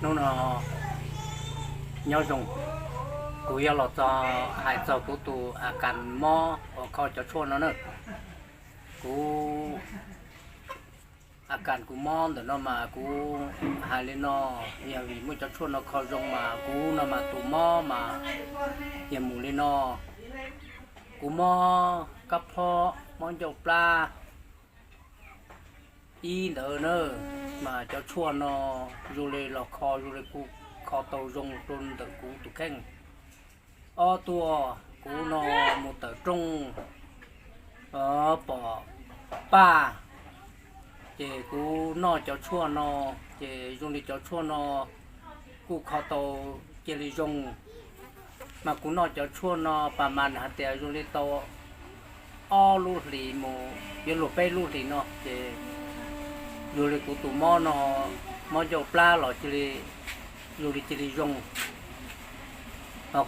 Hnub no nyob zoo, kuv yuav los txog hais txog kuv tus a kas mob uas kho cov tshuaj no na. Kuv a kas kuv mob ntawm no mas kuv hais li no, yog vim muaj cov tshuaj no kho zoo mas kuv no mas tus mob mas yog mus li no. Kuv mob kab phob, mob ncauj plab ib ntawd na, mas cov tshuaj no zoo li los kho, zoo li kuj kho tau zoo rau ntawm kuv tus kheej. Ob tuaj kuv no mus tawm rooj pom paj, ces kuv noj cov tshuaj no, ces zoo li cov tshuaj no kuj kho tau cia li zoo. Mas kuv noj cov tshuaj no pas mas hais tias zoo li tau ob lub hlis mus yuav luag peb lub hlis no ces zoo li kuv tus mob no, mob ncauj plab los cia li, zoo li cia li zoo.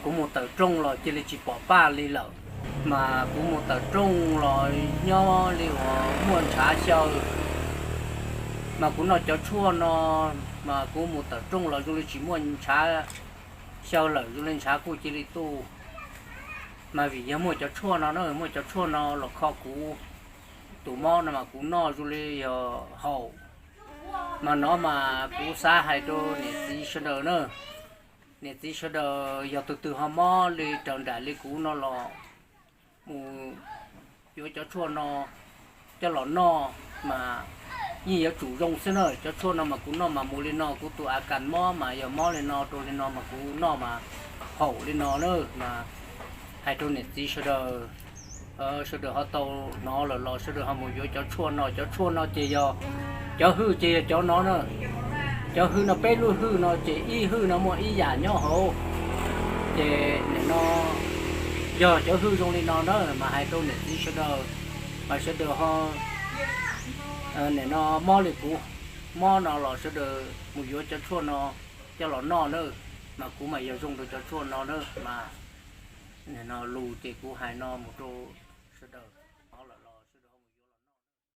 Kuv mus tawm rooj los cia li tsis pom paj li lawm. Mas kuv mus tawm rooj los nyob li uas muaj ntshav xyaw. Mas kuv noj cov tshuaj no, mas kuv mus tawm rooj los zoo li tsis muaj ntshav xyaw lawm, zoo li ntshav kuj cia li tuaj. Mas vim yog muaj cov tshuaj no na, muaj cov tshuaj no los kho kuv tus mob no mas kuv noj zoo li yog haum. Mas no mas kuv xav hais rau niam txiv sawv daws na, niam txiv sawv daws yog tus twg ho mob li raws nraim li kuv no los mus yuav cov tshuaj no coj los noj mas yeej yuav tsum zoo xwb na. Cov tshuaj no mas kuv noj mas mus li no, kuv tus a kas mob mas yog mob li no rau li no mas kuv noj mas haum li no na. Mas hais rau niam txiv sawv daws, sawv daws ho tau hnov lawm los sawv daws ho mus yuav cov tshuaj no. Cov tshuaj no ces yog, cov hwj ces yog cov no na. Cov hwj no peb lub hwj no ces ib hwj no muaj ib yam nyob hauv. Ces nim no yog cov hwj zoo li no na mas hais rau niam txiv sawv daws, mas sawv daws ho, nim no mob li kuv mob no los sawv daws mus yuav cov tshuaj no coj los noj na. Mas kuv mas yog zoo rau cov tshuaj no na. Mas nim no lus ces kuv hais no mus rau sawv daws.